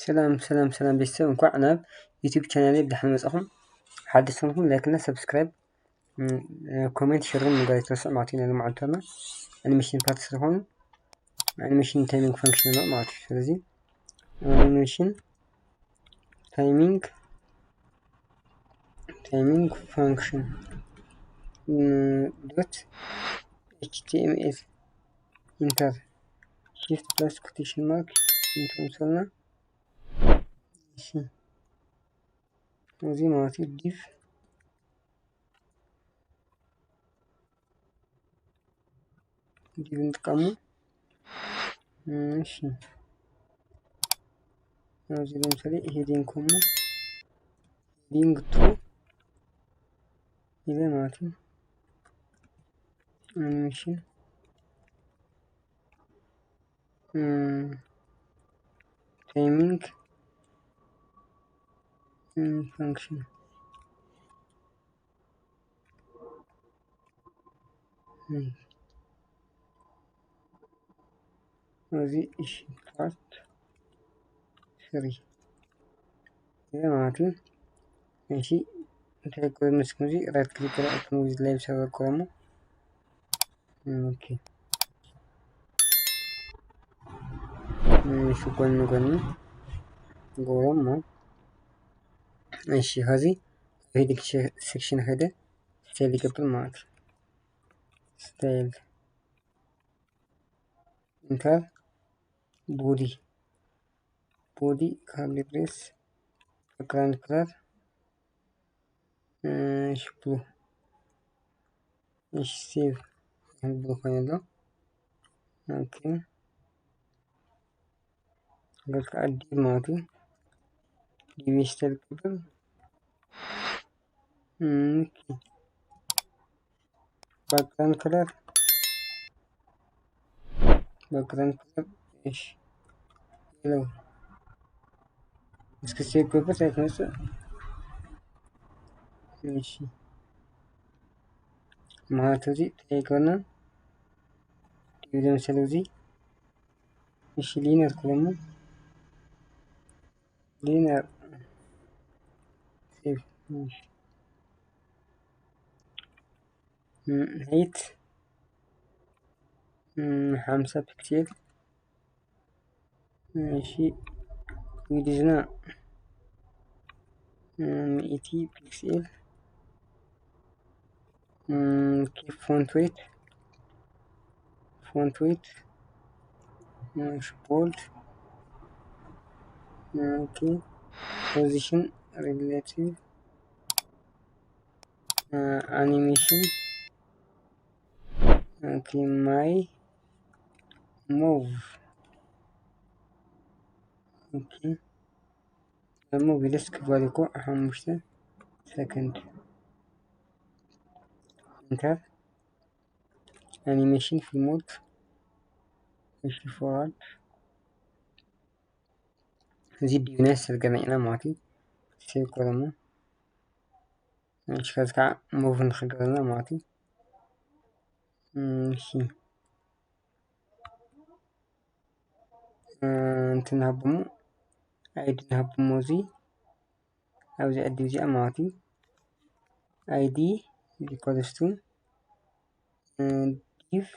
ሰላም ሰላም ሰላም ቤተሰብ፣ እንኳዕ ናብ ዩቲዩብ ቻናለይ ብደሓን መጻኹም። ሓደሽቲ ኾንኩም ላይክ እና ሰብስክራይብ፣ ኮሜንት፣ ሸር ምግባር ኣይትረስዑ ማለት እዩ። ናይ ሎማዓንቲ ኣኒሜሽን ፓርት ስለዝኾኑ ኣኒሜሽን ታይሚንግ ፋንክሽን ነው ማለት እዩ። ስለዚ ኣኒሜሽን ታይሚንግ ታይሚንግ ፋንክሽን ዶት ኤች ቲ ኤም ኤል ኢንተር ሺፍት ፕላስ ኮቴሽን ማርክ ኢንተር ምስልና እዚ ማለት እዩ። ዲቭ ዲቭ ንጥቀሙ። እሺ ኣብዚ ለምሳሌ ሄዲንግ ኮሙ ሄዲንግ ቱ ኢለ ማለት እዩ። ኣኒሜሽን ታይሚንግ ፋንክሽን እዚ እሺ ፓርት ስሪ ማለት እዩ። እሺ እንታይ ጎል ምስኩም እዚ ራይት ክሊክ ገለ ኣፕ ሙቪ ላይቭ ሰርቨር ክረሙ ኦኬ። እሺ ጎን ጎን ጎረሞ እሺ ሀዚ ሄዲንግ ሴክሽን ሄደ ስታይል ይገብር ማለት እዩ። ስታይል ኢንተር ቦዲ ቦዲ ካርሊ ብሬስ ባክግራውንድ ከለር እሺ ብሉ እሺ ሴቭ ብሉ ኮይኑ ኣሎ። ኦኬ ገልካ ኣዲ ማለት እዩ። ዲቪ ስታይል ክብል ኦኬ ባክግራውንድ ከለር ባክግራውንድ ከለር እሺ ሄሎ እስኪ ሴቭ ክብል ኣይትመጽእ እሺ ማለት እዚ እንታይ ይገብረና ዲቪ ለምሳሌ እዚ እሺ ሊነር ክለሙ ሊነር ሴቭ እሺ ሄይት ሓምሳ ፒክሴል እሺ ዊድዝና ሚእቲ ፒክሴል ኦኬ ፎንት ዌት ፎንት ዌት እሺ ቦልድ ኦኬ ፖዚሽን ሪሌቲቭ ኣኒሜሽን ኦኬ ማይ ሙቭ ኦኬ ሙቭ ኢለስ ክባል እኮ ሓሙሽተ ሰከንድ ኢንተር ኣኒሜሽን ፍልሞት እሺ ፎርዋርድ እዚ ዲቪ ናይ ስልገና ኢና ማለት እዩ። ሴቭ ኮለሙ እሺ ከዚ ከዓ ሙቭ ንክገብረና ማለት እዩ። እሺ እንትን ንሃቦሞ ኣይዲ ንሃቦሞ እዚ ኣብዚ ዕዲ እዚኣ ማለት እዩ። ኣይዲ ኢኳልስ ቱ ዲቭ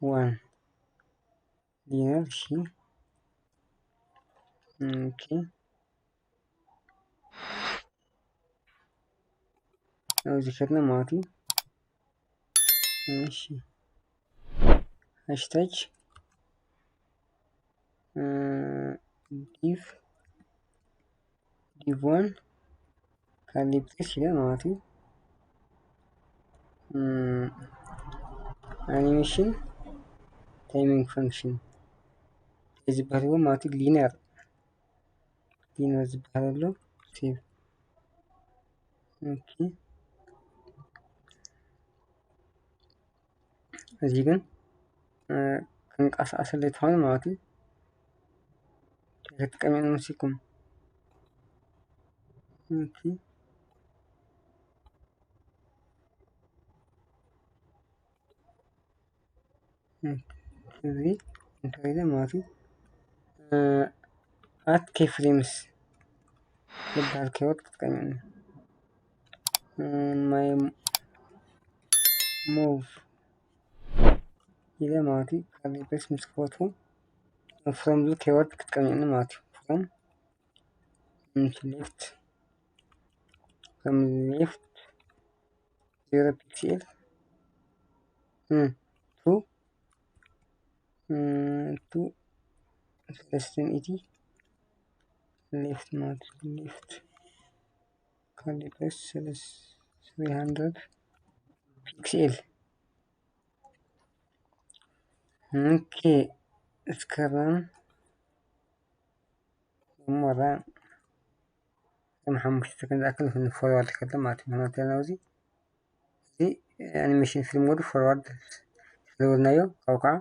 ዋን ሊነር እሺ ኦኬ ኣብዚ ከድና ማለት እዩ። እሺ ሃሽታግ ዲቭ ዲቭ ዋን ካሊብሬት ኢለ ማለት እዩ። ኣኒሜሽን ታይሚንግ ፋንክሽን ዝበሃል ማለት እዩ። ሊነር ሊነር ዝበሃል ኣሎ። ሴቭ ኦኬ እዚ ግን ክንቀሳቀሰለይ ተኾነ ማለት እዩ። ከጥቀም መሲኩም እዚ እንታይ ኢለ ማለት እዩ። at keyframes ዝበሃል keyword ክትጥቀም እኒ my move ኢለ ማለት እዩ። curly brace ምስ ክፈትኩ from ዝብል keyword ክትጥቀም እኒ ማለት እዩ። from left from left zero pixel to to ሰለስተ ሚእቲ left ማለት left curly brace three hundred pixel። okay እስከ run እሞ run ከም ሓሙሽተ ሰከንድ ዝኣክል ን forward ይኸደ ማለት እዩ። ምክንያቱ ኣብዚ እዚ animation frame mode forward ስለዝበልናዮ ካብኡ ከዓ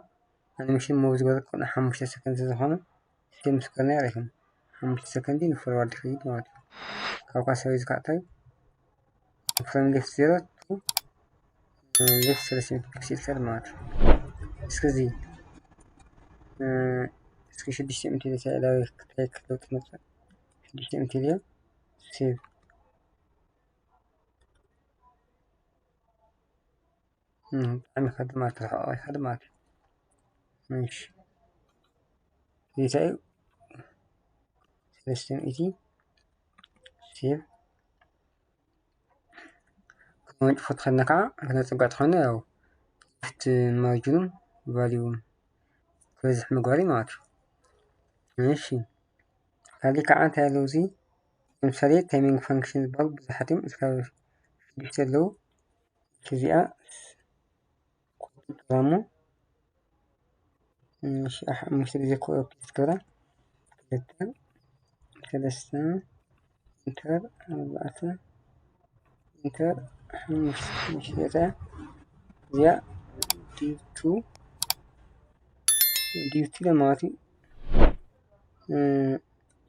animation move ዝገበረ ሓሙሽተ ሰከንድ ዝኾነ ስቴም ስኮርና ይረኽም ሓሙሽተ ሰከንድ ን forward ይኸይድ ማለት እዩ። ካብኡ ከዓ ሰበይ ዝካዕታይ from left zero to left ሰለስተ ሚእቲ pixel ማለት እዩ። እስኪ እዚ እስኪ ሽዱሽተ ሚእቲ ኢለ ክታይ ክለውጥ መፅእ ሽዱሽተ ሚእቲ ኢለ save ብጣዕሚ ይኸድ ማለት ርሕቕ ይኸድ ማለት እዩ። እሺ ጌታዩ ሰለስተ ሚእቲ save ክነወንጭፎ ተኸድና ከዓ ክነፅጋ ተኾነ ያው left margin ኡ value ክበዝሕ ምግባር እዩ ማለት እዩ። እሺ ካልእ ከዓ እንታይ ኣለዉ እዚ ለምሳሌ timing function ዝበሃሉ ብዙሓት እዮም። እስካብ ሽዱሽተ ኣለዉ። እዚኣ ኮፒ ግራሙ ሓሙሽተ ግዜ ኮፒ ትገብራ ክልተ ሰለስተ ኢንተር ኣርባዕተ ኢንተር ሓሙሽተ ሓሙሽተ እዚኣ div two div two ማለት እዩ።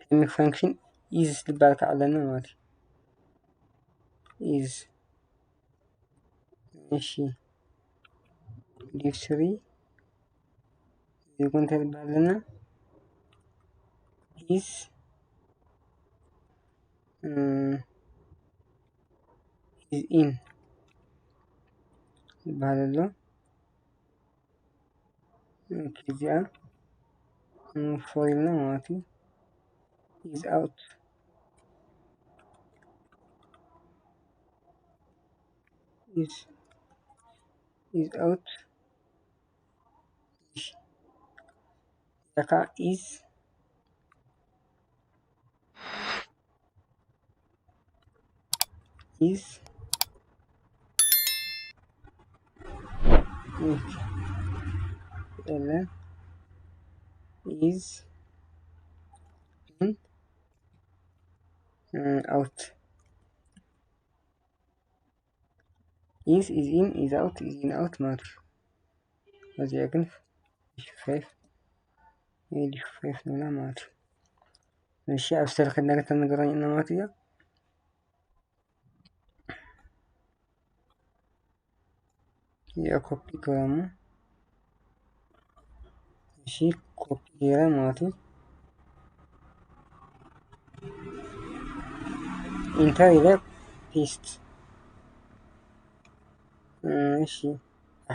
timing function is ዝበሃል ከዓ ኣለና ማለት እዩ። is እሺ div three እዚ እንታይ ዝበሃል ኣለና is is in ዝበሃል ኣሎ። እዚኣ for ኢልና ማለት እዩ። is out is is out እዚኣ ከዓ is is is in out is is in is out is in out ማለት እዩ። እዚኣ ግን ዲፍ ፋይፍ ዲፍ ፋይፍ ንብላ ማለት እዩ። እሺ ኣብ ስተርክ ነገር ተነገረኝ እና ማለት እዩ። እዚኣ ኮፒ ገይረ እሺ ኮፒ ገይረ ማለት እዩ። ኢንተር ኢለ ፔስት እሺ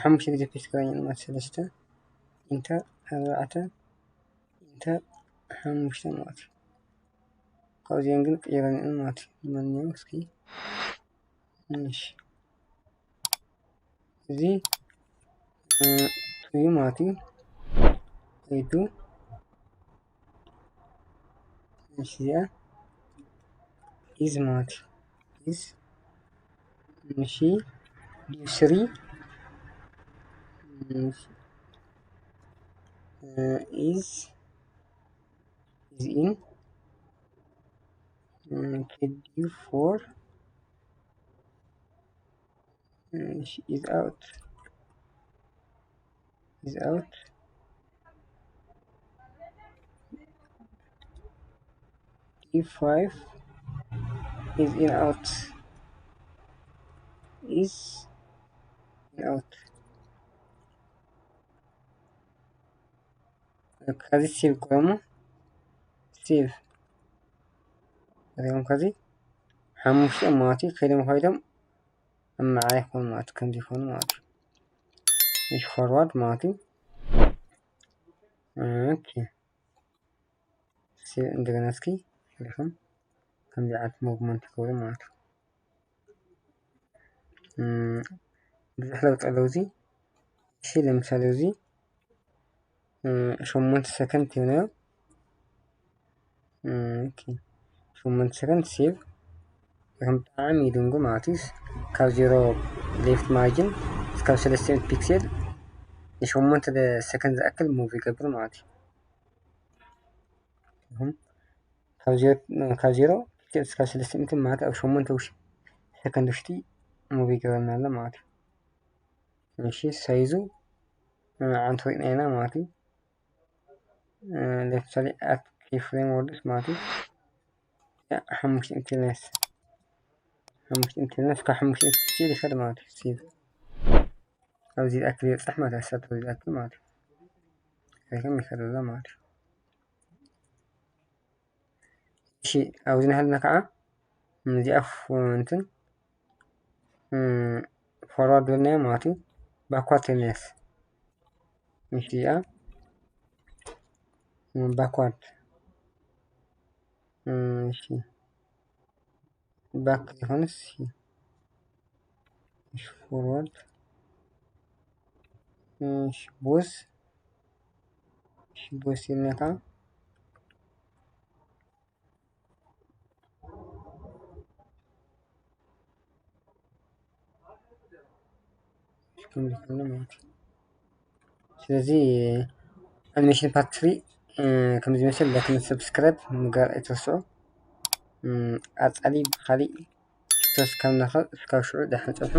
ሓሙሽተ ግዜ ፔስት ገይረ ማለት ሰለስተ ኢንተር ኣርባዕተ ኢንተር ሓሙሽተ ማለት እዩ። ካብዚአን ግን ቀይረን ማለት እዩ። ማንኛውም እስኪ እሺ እዚ ቱ ዩ ማለት እዩ። ቱ እሺ እዚኣ ኢዝ ማለት እዩ። ኢዝ እሺ ዲዩ ስሪ ኢዝ ኢዝ ኢን ዲዩ ፎር ኢዝ ኣውት ኢዝ ኣውት ዲዩ ፋይቭ ኢዝ ኢን ኣውት ኢዝ ኢን ኣውት ከዚ ሴቭ ክብሎ እሞ ሴቭ እዚኦም ከዚ ሓሙሽተ ማለት እዩ። ከይዶም ከይዶም ኣብ መዓይ ይኾኑ ማለት እዩ። ከምዚ ይኾኑ ማለት እዩ። እሺ፣ ፎርዋርድ ማለት እዩ። ኦኬ፣ ሲ-፣ እንደገና እስኪ ሪኹም ከምዚ ዓይነት ሞቭመንት ይገብሩ ማለት እዩ። እም፣ ብዙሕ ለውጢ ኣለዎ እዚ። እሺ፣ ለምሳሌ እዚ፣ እም፣ ሸሞንተ ሰከንድ ይሆናል። እም፣ ኦኬ፣ ሸሞንተ ሰከንድ ሴቭ። ከም ብጣዕሚ ይድንጉ ማለት እዩ። ካብ ዜሮ ሌፍት ማርጅን እስካብ ሰለስተ ሚእቲ ፒክሴል ንሸሞንተ ሰከንድ ዝኣክል ሙቭ ይገብር ማለት እዩ። እም፣ ካብ ዜሮ፣ ካብ ዜሮ ፒክሴል እስካብ ሰለስተ ሚእቲ ማለት ኣብ ሸሞንተ ውሽ-፣ ሰከንድ ውሽጢ ሙቭ ይገብረና ኣሎ ማለት እዩ። እሺ፣ ሳይዙ፣ እ፣ ዓንቱ ርኢና ኢና ማለት እዩ። እ፣ ለምሳሌ ኣት ኬ ፍሬም ወርድስ ማለት እዩ። ያ፣ ሓሙሽተ ኢንተርነስ፣ ሓሙሽተ ኢንተርነስ ካብ ሓሙሽተ ኢንተርነስ ይኸድ ማለት እዩ። ሴቭ። ኣብዚ ዝኣክል ይበፅሕ ማለት እዩ። ኣሳብ ኣብዚ ዝኣክል ማለት እዩ። ከዚኦም ይኸድ ኣሎ ማለት እዩ። እሺ፣ ኣብዚ ናሃልና ከዓ እዚኣ ፎ-፣ እንትን፣ እ፣ ፎርዋርድ በልናዮ ማለት እዩ። ባክዋርድ ተመለስ። እሺ፣ እዚኣ፣ እ፣ ባክዋርድ። እ፣ እሺ፣ ባክ ይኾንስ፣ እሺ፣ ፎርዋርድ። እሺ፣ ቦስ። እሺ፣ ቦስ ኢልና ከዓ ከምዚ ከሎ ማለት እዩ። ስለዚ ኣኒሜሽን ፓርት ስሪ፣ እ፣ ከምዚ ይመስል። ላይክ እና ሰብስክራይብ ምግባር ኣይትረስዑ። እም፣ ቀጻሊ ብኻሊእ ቱቶርስ ከም ንረኽብ እስካብ ሽዑ ደሓን ጽንሑ።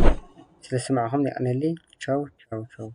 ስለ ዝሰማዕኹም የቐንየለይ። ቻው፣ ቻው፣ ቻው።